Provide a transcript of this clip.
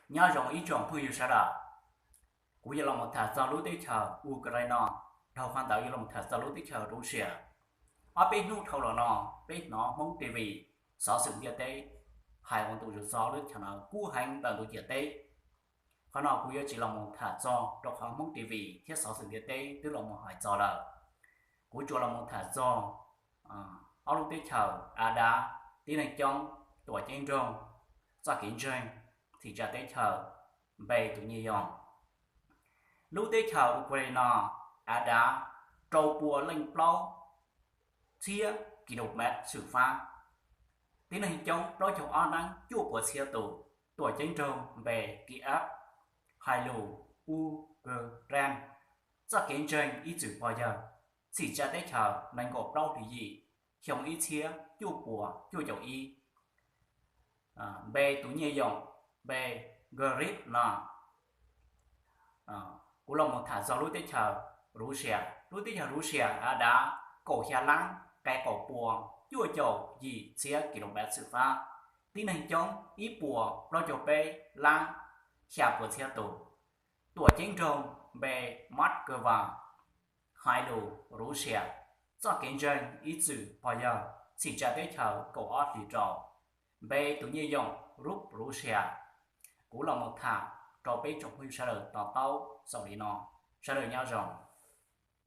Nyob zoo ib tsoom phooj ywg sawv daws, kuv yuav los mus tham txog lub teb chaws Ukraine no, dhau qhov ntawd yuav los mus tham txog lub teb chaws Russia. Ob peb hnub dhau los no, peb hnov Hmoob TV, xov xwm ntiaj teb hais ua ntu zus txog lub teb chaws no kub heev ntawm ntuj ciam teb. Qhov no kuv yuav tsis los mus tham txog rau qhov Hmoob TV thiab xov xwm ntiaj teb twb los mus hais txog lawm. Kuv tsuas los mus tham txog ob lub teb chaws Av Dav, tib neeg coob, Tuam Ceeb Nroog, txoj kev ntseeg, txhim tsa teb chaws, npe tus nyiaj yoog. Lub teb chaws Ukraine no, Av Dav, rau pua leej plaub txhiab kilomev xwm fab, tib neeg coob plaub caug ob neeb cuaj puas txhiab tus, Tuam Ceeb Nroog npe Kiev, hais lus Ukraine, txoj kev ntseeg ib txwm pog yawg, txhim tsa teb chaws nees nkaum plaub hlis yim, xyoo ib txhiab cuaj puas cuaj caum ib, npe tus nyiaj yoog, npe Gariv no. Kuv los mus tham txog lub teb chaws Russia. Lub teb chaws Russia, Av Dav, kaum xya lab qe kaum pua cuaj caum yim txhiab kilomev xwm fab, tib neeg coob ib puas plaub caug peb lab xya puas txhiab tus, Tuam Ceeb Nroog npe Moscow, hais lus Russia, txoj kev ntseeg ib txwm pog yawg, txhim tsa teb chaws kaum ob hlis rau, npe tus nyiaj yoog Rub Russia. Kuv los mus tham rau peb tsoom phooj ywg sawv daws to taub xaus li no. Sawv daws nyob zoo.